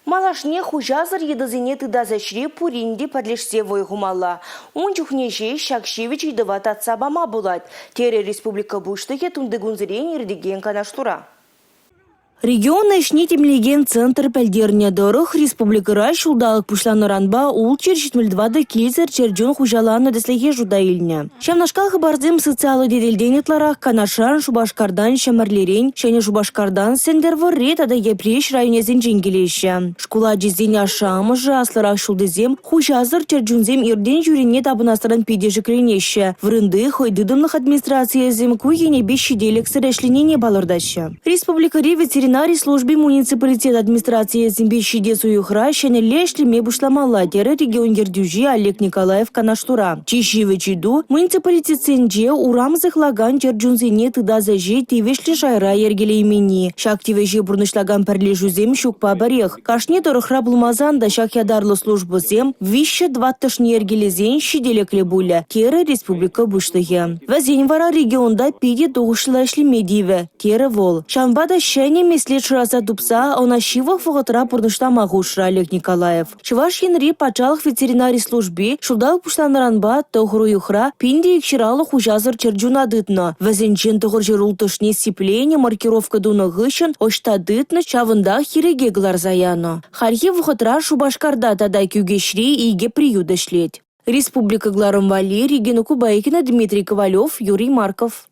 Малашне хуҫасӑр йытӑсене тытас ӗҫре пурин те пӗрлешсе вӑй хумалла. Ун чухне ҫеҫ ҫак ҫивӗч ыйтӑва татса пама пулать, терӗ республика Пуҫлӑхӗ тунтикунсерен иртекен канашлура. Регион ӗҫне тимлекен центр пӗлтернӗ тӑрӑх, республикӑра ҫулталӑк пуҫланнӑранпа 674 килсӗр чӗр чун хуҫаланнӑ тӗслӗхе шута илнӗ. Ҫавнашкал хыпарсем социаллӑ тетелтен ытларах Канашран, Шупашкартан, Ҫӗмӗрлерен, Ҫӗнӗ Шупашкартан, Сӗнтӗрвӑрри тата Йӗпреҫ районӗсенчен килеҫҫӗ. Шкул ачисен ашшӗ-амӑшӗ, аслӑрах ҫултисем хуҫасӑр чӗр чунсем иртен-ҫӳрене тапӑнасран питӗ шикленеҫҫӗ. Вырӑнти хӑй тытӑмлӑх администрацийӗсем ку енӗпе ҫителӗксӗр ӗҫленине палӑртаҫҫӗ. Республикӑри ветеринари служби муниципалитет администрацийӗсемпе ҫитес уйӑхра ҫӗнӗлле ӗҫлеме пуҫламалла терӗ регион ертӳҫи Олег Николаев канашлура. Чи ҫивӗч ыйту – муниципалитетсенче урам сыхлакан чӗр чунсене тытас ӗҫе тивӗҫлӗ шайра йӗркелейменни. Ҫак тивӗҫе пурнӑҫлакан пӗрлешӳсем ҫукпа пӗрех. Кашни тӑрӑхра пулмасан та ҫак ятарлӑ службӑсем виҫҫӗ-тӑваттӑшне йӗркелесен ҫителӗклӗ пулӗ, терӗ республика Пуҫлӑхӗ. Вӗсен вара регионта питӗ тухӑҫлӑ ӗҫлеме тивӗ, терӗ вӑл. Ҫавӑнпа та ҫӗнӗ меслет шыраса тупса ӑна ҫывӑх вӑхӑтра пурнӑҫлама хушрӗ Олег Николаев. Чӑваш Енри патшалӑх ветеринари служби ҫулталӑк пуҫланнӑранпа 9 уйӑхра 1250 хуҫасӑр чӗр чуна тытнӑ. Вӗсенчен 906-шне сипленӗ, маркировка тунӑ хыҫҫӑн ӑҫта тытнӑ ҫавӑнтах ирӗке кӑларса янӑ. Хальхи вӑхӑтра Шупашкарта тата Кӳкеҫре икӗ приют ӗҫлет. Республика кӑларӑм валли Регина Кубайкина, Дмитрий Ковалев, Юрий Марков.